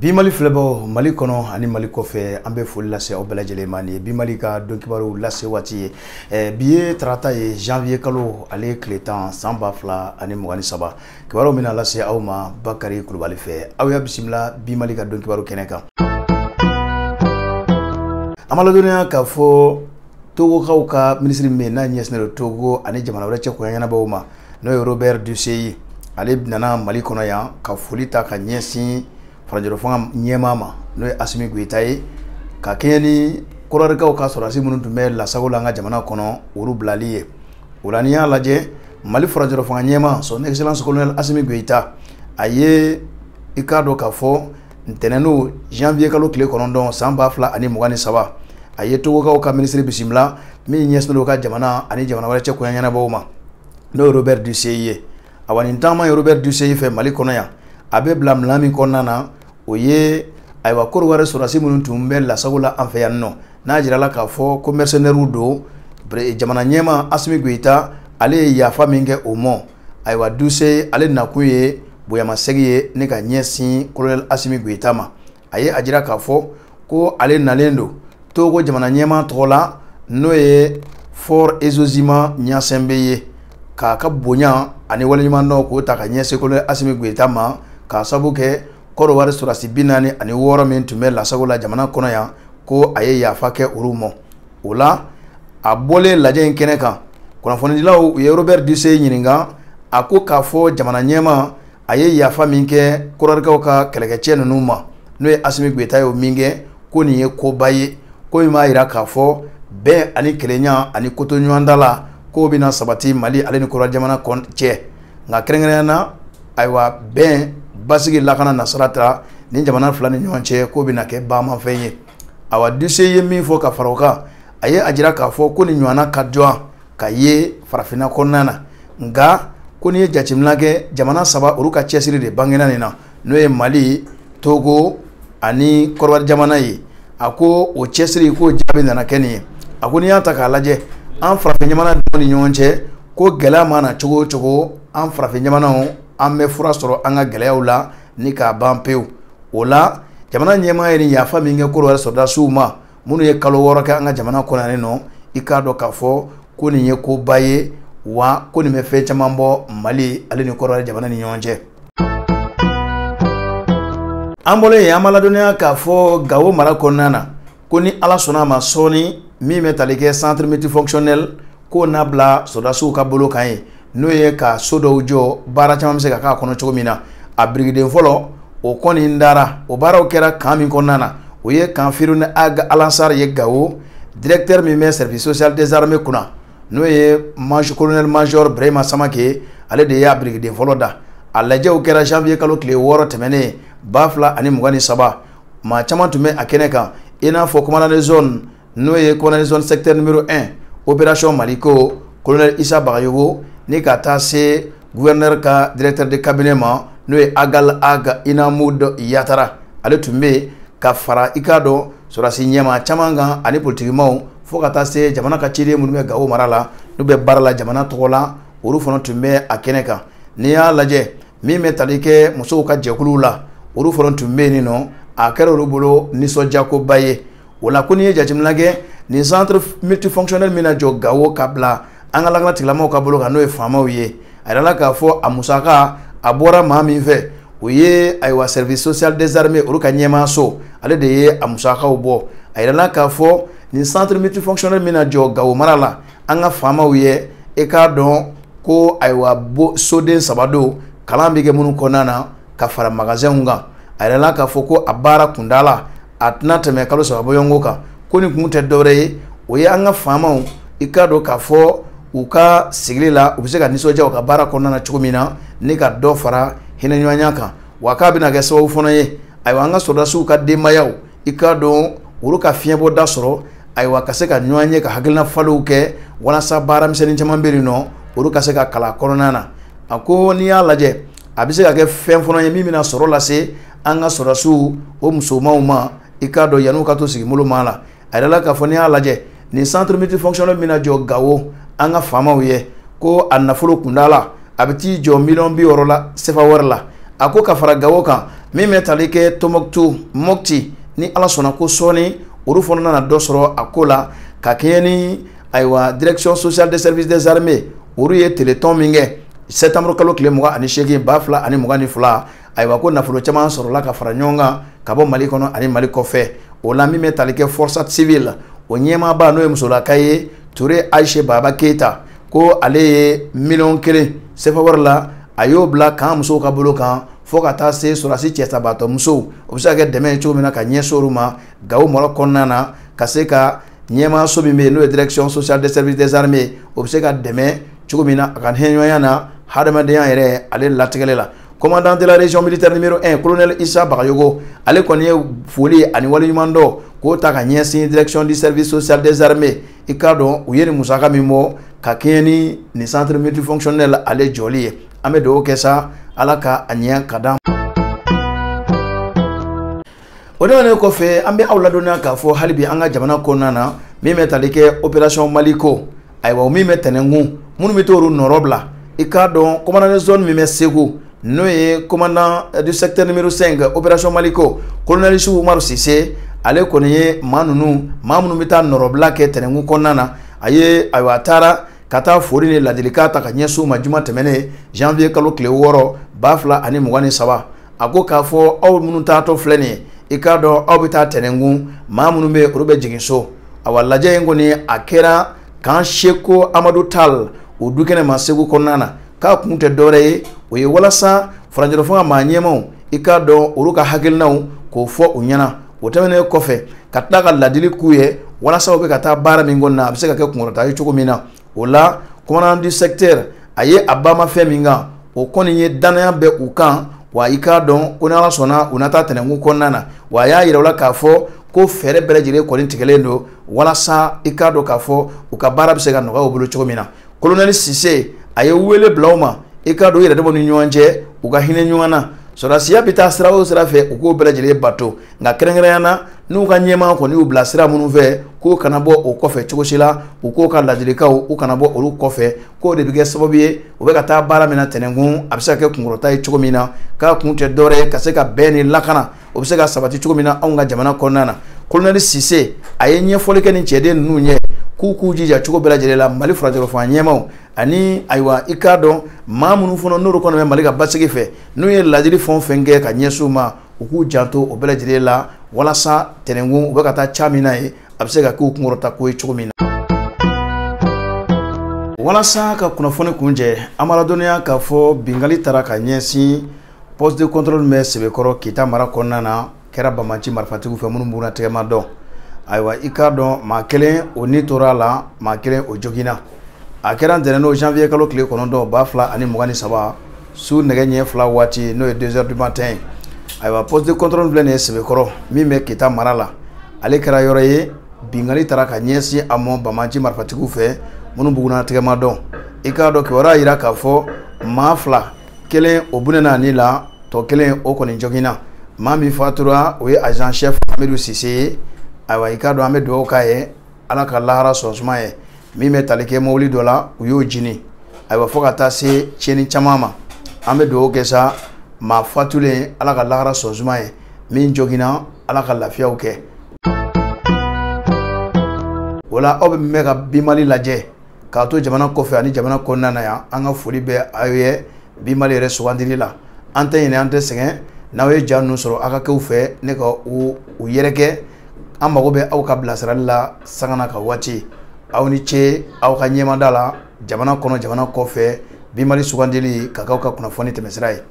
Bi Mali filɛbaw, Mali kɔnɔ ani Mali kɔfɛ, an bɛ foli lase aw bɛɛ lajɛlen ma. Nin ye Bi Mali ka don kibaru lase waati ye. Bi ye tarata ye, janvier kalo ale tile 10, san 2023. Kibaru bɛna lase aw ma Bakari Kulubali fɛ. Aw y'a bisimila Bi Mali ka don kibaru kɛnɛ kan. An b'a ladɔnniya k'a fɔ Togokaw ka minisiri min n'a ɲɛsinnen don Togo ani jamana wɛrɛ cɛ koɲɛ ɲɛnabɔw ma, n'o ye Robert Dussey ye, ale nana Mali kɔnɔ yan ka foli ta ka ɲɛsin farajɛla fanga ɲɛmaa ma, n'o ye Assimi Goïta ye, ka kɛɲɛ ni Kɔrɔrikaw ka sɔrɔdasi minnu tun bɛ lasago la an ka jamana kɔnɔ, olu bilali ye. O la, n'i y'a lajɛ, Mali farajɛla fanga ɲɛmaa, Son Excellence Colonel Assimi Goïta, a ye i k'a dɔn k'a fɔ ntɛnɛn janvier kalo tile 9, san 2023, a ye Togokaw ka minisiri bisimila min ɲɛsinnen don ka jamana ani jamana wɛrɛ cɛ koɲɛ ɲɛnabɔw ma, n'o ye Robert Dussey ye. Awa, nin taama ye Robert Dussey fɛ Mali kɔnɔ yan, a bɛ bila minɛn min kɔnɔna na, o ye ayiwa Kɔrɔwari sɔrɔdasi minnu tun bɛ lasago la an fɛ yan nɔ, n'a jirala k'a fɔ ko mercenaires don. Jamana ɲɛmaa Assimi Goïta, ale ye yafa min kɛ o ma, ayiwa Dussey ale nakun ye bonyamasegin ye ne ka ɲɛsin Colonel Assimi Goïta ma. A ye a jira k'a fɔ ko ale nalen don Togo jamana ɲɛmaa tɔgɔ la, n'o ye Faure Essozimna Gnassingbé ye, k'a ka bonya ani waleɲumandɔn k'o ta ka ɲɛsin Colonel Assimi Goïta ma, k'a sabu kɛ Kɔrɔwari sɔrɔdasi 46 min tun bɛ lasago la jamana kɔnɔ yan, ko a ye yafa kɛ olu ma. O la, a bɔlen lajɛ in kɛnɛ kan, kunnafonidilaw u ye Robert Dussey ɲininka. A ko k'a fɔ jamana ɲɛmaa a ye yafa min kɛ Kɔrɔrikaw ka kɛlɛkɛcɛ ninnu ma, n'o ye Assimi Goïta ye, o min kɛ, ko nin ye koba ye, ko min b'a jira k'a fɔ bɛn ani kelenya ani kotoɲɔgɔnda la k'o bɛna sabati Mali ale ni Kɔrɔwari jamana cɛ. Nka kɛrɛnkɛrɛnnenya na, ayiwa, bɛn, basigi, lakana nasira ta ni jamana fila ni ɲɔgɔn cɛ, k'o bɛna kɛ baamafɛn ye. Awa, Dussey ye min fɔ ka fara o kan, a ye a jira k'a fɔ ko nin ɲɔgɔnna ka jɔ ka ye farafinna kɔnɔna na. Nka ko n'i ye jateminɛ kɛ, jamana saba olu ka cɛsiri de bangena nin na, n'o ye Mali, Togo ani Kɔrɔwari jamana ye. A ko o cɛsiri k'o jaabi nana kɛ nin ye. A ko n'i y'a ta k'a lajɛ, an farafin jamana ni ɲɔgɔn cɛ, ko gɛlɛya mana cogo o cogo, an farafin jamanaw an bɛ fura sɔrɔ an ka gɛlɛyaw la ni k'a ban pewu. O la, jamana ɲɛmaa ye nin yafa min kɛ Kɔrɔwari sɔrɔdasiw ma minnu ye kalo 6 kɛ an ka jamana kɔnɔ yan nɔ, i k'a dɔn k'a fɔ ko nin ye koba ye, wa ko nin bɛ fɛn caman bɔ Mali ale ni Kɔrɔwari jamana ni ɲɔgɔn cɛ. An bɔlen yen, an b'a ladɔnniya k'a fɔ Gawo mara kɔnɔna na, ko ni Ala sɔnna a ma, sɔɔni min bɛ tali kɛ centre multifonctionnel k'o n'a bila sɔrɔdasiw ka bolo kan ye, n'o ye ka so dɔw jɔ, baara caman bɛ se ka k'a kɔnɔ cogo min na. A birikiden fɔlɔ o kɔni dara. O baaraw kɛra camp min kɔnɔna na, o ye camp Firhoun Ag Alansar ye Gawo. Directeur min bɛ service social des armées kunna, n'o ye colonel major Brahima Samake, ale de y'a birikiden fɔlɔ da. A lajɛw kɛra janvier kalo tile 6 tɛmɛnen 2023. Maa caman tun bɛ a kɛnɛ kan, i n'a fɔ commandant de zone, n'o ye commandant de zone secteur numéro 1 opération Maliko, colonel Issa Bagayogo, ni ka taa se gouverneur ka directeur de cabinet ma, n'o ye Agal Ag Inamoud Yatara. Ale tun bɛ yen ka fara i k'a dɔn sɔrɔdasi ɲɛmaa caman kan ani politikimaw, fo ka taa se jamana ka ciden minnu bɛ Gawo mara la, n'u bɛ baara la jamana tɔgɔ la, olu fana tun bɛ a kɛnɛ kan. N'i y'a lajɛ, min bɛ tali kɛ musow ka jɛkuluw la, olu fana tun bɛ yen nɔ. A kɛra olu bolo nisɔndiyakoba ye. O la, ko n'i ye jateminɛ kɛ, nin centre multifonctionnel min na jɔ Gawo ka bila an ka lakana tigilamɔgɔw ka bolo kan, n'o ye faamaw ye, a yirala k'a fɔ a musaka a bɔra maa min fɛ, o ye ayiwa service social des armées olu ka ɲɛmaaso, ale de ye a musakaw bɔ. A yirala k'a fɔ nin centre multifonctionnel min na jɔ Gawo mara la an ka faamaw ye, e k'a dɔn ko ayiwa soden 3 don, kalan bɛ kɛ minnu kɔnɔna na ka fara magasinw kan. A yirala k'a fɔ ko a baara kundala a tɛna tɛmɛ kalo 3 bɔɲɔgɔnko kan. Ko nin kun tɛ dɔwɛrɛ ye, o ye an ka faamaw i k'a dɔn k'a fɔ u ka sigili la, u bɛ se ka nisɔndiya u ka baara kɔnɔna na cogo min na, ni ka dɔ fara hinɛɲɔgɔnya kan. Wa k'a bɛna kɛ sababu fana ye, ayiwa, an ka sɔrɔdasiw ka denbayaw, i k'a dɔn olu ka fiɲɛbɔda sɔrɔ, ayiwa, ka se ka ɲɔgɔn ye ka hakilina falenw kɛ, walasa baaramisɛnnin caman bɛ yen nɔ, olu ka se ka kalan kɔnɔna na. A ko n'i y'a lajɛ, a bɛ se ka kɛ fɛn fana ye min bɛna sɔrɔ lase an ka sɔrɔdasiw o musomanw ma, i k'a dɔn yan'u ka to sigi ma la. A yɛrɛ la k'a fɔ n'i y'a lajɛ, nin centre multifonctionnel min na jɔ Gawo an ka faamaw ye, ko a nafolo kundala a bɛ t'i jɔ miliyɔn 60 la sefa wari la. A ko ka fara Gawo kan, Min bɛ tali kɛ Tombouctou, Mopti, ni Ala sɔnna ko sɔɔni olu fana nana dɔ sɔrɔ a ko la ka kɛɲɛ ni ayiwa direction sociale des services des armées olu ye téléthon min kɛ septembre kalo tile 28 2022. Ayiwa ko nafolo caman sɔrɔla ka fara ɲɔgɔn kan ka bɔ Mali kɔnɔ ani Mali kɔfɛ. O la min bɛ tali kɛ force civile o ɲɛmaaba n'o ye musolaka ye Touré Aïché Baba Keita, ko ale ye 1 million CFA wari la a y'o bila kan musow ka bolo kan fo ka taa se sɔrɔdasi cɛsabaatɔ musow, o bɛ se ka kɛ dɛmɛ ye cogo min na ka ɲɛsin olu ma Gawo mara kɔnɔna na, ka se ka ɲɛmaaso min bɛ yen n'o ye direction sociale des services des armées o bɛ se ka dɛmɛ cogo min na a ka hinɛɲɔgɔnya na hadamadenya yɛrɛ ale latigɛli la. Commandant de la région militaire numéro 1 colonel Issa Bagayogo, ale kɔni ye foli ani waleɲuman dɔn k'o ta ka ɲɛsin direction du service social des armées. I k'a dɔn u ye nin musaka min bɔ ka kɛɲɛ ni nin centre multifonctionnel ale jɔli ye. An bɛ dugawu kɛ sa Ala ka a ɲɛ ka d'an. O tɛmɛnen kɔfɛ, an bɛ aw ladɔnniya k'a fɔ hali bi an ka jamana kɔnɔna na min bɛ tali kɛ opération Maliko, ayiwa min bɛ tɛnɛnkun minnu bɛ t'olu nɔrɔ bila. I k'a dɔn commandant zone min bɛ Segu n'o ye commandant du secteur numéro 5 opération Maliko colonel Issou Umaru Sise, ale kɔni ye maa ninnu maa minnu bɛ taa nɔrɔbila kɛ tɛnɛnkun kɔnɔna na, a ye ayiwa a taara ka taa foli ni ladilikan ta ka ɲɛsin u ma juma tɛmɛnen janvier kalo tile 6 2023. A ko k'a fɔ aw minnu taatɔ filɛ nin ye, i k'a dɔn aw bɛ taa tɛnɛnkun, maa minnu bɛ yen olu bɛ jigin so. Awa lajɛ in kɔni a kɛra kan Seko Amadu Tal o dukɛnɛ ma Segu kɔnɔna na, k'a kun tɛ dɔwɛrɛ ye o ye walasa furancɛrɔ fanga maa ɲɛmaw i k'a dɔn olu ka hakilinaw k'o fɔ u ɲɛna. O tɛmɛnen kɔfɛ ka tila ka ladili k'u ye walasa u bɛ ka taa baara min kɔnɔna na a bɛ se ka kɛ kunkɔrɔta ye cogo min na. O la commandant du secteur a ye a ba ma fɛn min kan o kɔni ye danaya bɛ u kan, wa i k'a dɔn ko ni Ala sɔnna u na taa tɛnɛnkun kɔnɔna na. Wa a y'a yira u la k'a fɔ ko fɛɛrɛ bɛɛ lajɛlen kɔni tigɛlen don walasa i k'a dɔn k'a fɔ u ka baara bɛ se ka nɔgɔya u bolo cogo min na. Colonel Sise a ye wele bila u ma, i k'a dɔn u yɛrɛ damaw ni ɲɔgɔn cɛ u ka hinɛ ɲɔgɔn na. Sɔrɔdasiya bɛ taa sira o sira fɛ u k'o bɛɛ lajɛlen bato, nka kɛrɛnkɛrɛnnenya na n'u ka ɲɛmaa kɔni y'u bila sira minnu fɛ k'o kana bɔ o kɔfɛ cogo si la, u k'o ka ladilikanw u kana bɔ olu kɔfɛ, k'o de bɛ kɛ sababu ye u bɛ ka taa baara min na tɛnɛnkun a bɛ se ka kɛ kunkɔrɔta ye cogo min na, k'a kun tɛ dɔwɛrɛ ye ka se ka bɛn ni lakana o bɛ se ka sabati cogo min na anw ka jamana kɔnɔna na. Colonel Sise a ye ɲɛfɔli kɛ nin cɛden ninnu ye k'u k'u jija cogo bɛɛ lajɛlen la Mali furancɛrɔ fanga ɲɛmaaw ani ayiwa i k'a dɔn maa minnu fana n'olu kɔni bɛ Mali ka basigi fɛ n'u ye ladili fɛn o fɛn kɛ ka ɲɛsin u ma u k'u janto o bɛɛ lajɛlen la walasa tɛnɛnkun u bɛ ka taa ca min na ye a bɛ se ka k'u kunkɔrɔta ko ye cogo min na. Walasa ka kunnafoni kuncɛ, an b'a ladɔnniya k'a fɔ binkanni taara ka ɲɛsin poste de contrôle min bɛ Sebekɔrɔ Kita mara kɔnɔna na kɛra banbaanci marifatigiw fɛ minnu b'u tɛgɛma dɔn. Ayiwa i k'a dɔn maa kelen o ni tora a la, maa kelen o joginna. A kɛra ntɛnɛn janvier kalo tile 9 2023 su nɛgɛ ɲɛ 2 waati n'o ye 2 heures du matin. Ayiwa poste de contrôle filɛ nin ye Sebekɔrɔ min bɛ Kita mara la, ale kɛra yɔrɔ ye binkanni taara ka ɲɛsin a ma banbaanci marifatigiw fɛ minnu buguna tɛgɛma dɔn. I k'a dɔn kibaruya yira k'a fɔ maa 2 kelen o bunɛna ni la, tɔ kelen o kɔni joginna. Maa min fatura o ye agent chef Amidou Sise ye. Ayiwa i k'a dɔn an bɛ dugawu k'a ye Ala ka lahara sɔn suma ye. Min bɛ tali kɛ mobili dɔ la u y'o jini, ayiwa fo ka taa se tiɲɛni caman ma. An bɛ dugawu kɛ sa maa fatulen Ala ka lahara sɔn suma ye, min joginna Ala ka lafiyaw kɛ. O la aw bɛ mɛn ka Bi Mali lajɛ k'a to jamana kɔfɛ ani jamana kɔnɔna na yan, an ka foli bɛ aw ye Bi Mali yɛrɛ sugandili la. An tɛ ɲinɛ an tɛ sɛgɛn, n'aw ye ja ninnu sɔrɔ aw ka kɛw fɛ ne ka u yɛrɛkɛ. An mago bɛ aw ka bilasirali la sanga n'a ka waati. Aw ni ce aw ka ɲɛmada la jamana kɔnɔ jamana kɔfɛ. Bi Mali sugandili ka k'aw ka kunnafoni tɛmɛsira ye.